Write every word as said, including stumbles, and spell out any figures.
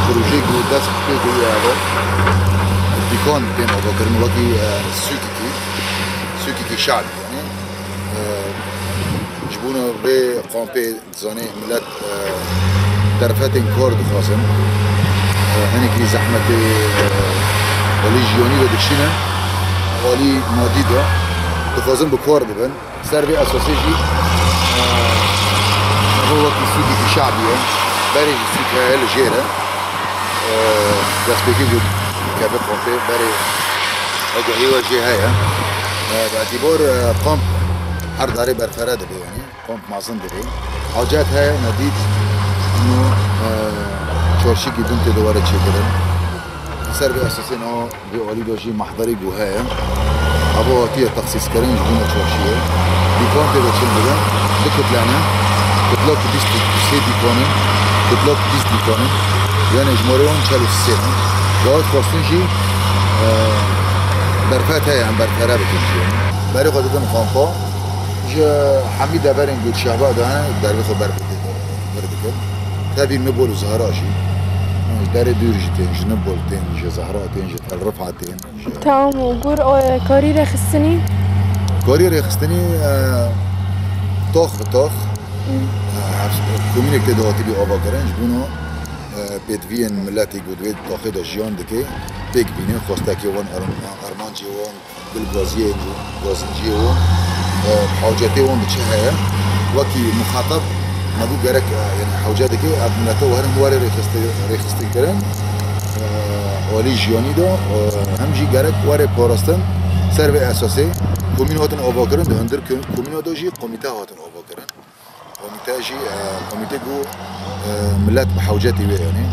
Projeyê ku dest pê kiriye ev e. Dîkan tên avakirin wekî, e, sûkekî, sûkekî şe'bî, yanî, e, ji bona vê kampê dizanê milet, e, derfetên kar dixwazin. E, hinekî zehmetê, e, alî jiyanî de dikişîne, alî madî de dixwazin bi kar bibin. Ser vê esasê jî, e, ev wekî sûkekî şe'bî ye. Berê jî sûk heye li jêr e. E, destpêkê ku keve kampê berê agahî we jê heye. E, bi etîbar, e, kamp her darê berfere dibe, yanî kamp mezin dibe. Hacet heye, me dît, ino, e, çarşîkî din tê de were çêkirin. Ser vê esasê niha Vê alî de jî mehderê ku heye, eva hatiye texsîskirin ji bona çarşiyê. Dîkan tê de çêdibe, du kutle ne. Kutlek bîst, sê dîkan in, kutlek bîst dîkan in. Yanê jimarê wan çel û sê ne. Gava dixwestin jî, e, derfet heye, em berfere bikin jî. Berê xwe didin kampa. Ji hemî deverên ku şehba de hene, dervê xwe ber, ber dikin. Tevî Nibol û Zehra jî. Ji derê dûr jî tên, ji Nibol tên, ji Zehra tên, ji Tel Rifat tên. Tamam, gur, e, karî rêxistinî? Karî rêxistinî, e, tax bi tax, e, her komînek tê de hatibî avakirin, ji bona, e, pêdiviyên miletî ku di wê taxê de jiyan dike, pêk bîne, xwestekê wan, erm-, armancê wan, bil gaziyê, gazinciyê wan, e, hewcetê wan di çi heye, wekî muxatab, me got gerek, e, yanî hewce dike, ev milete werin were rêxiste-, rêxistinkirin, e, alî jiyanî de, e, hem jî gerek were parastin ser vê esasê. Komîn hatin avakirin, di hundir ko-, komîna de jî komîte hatin avakirin. Komîte jî, e, komîte ku, e, milet bi hewcetî wê, yanî.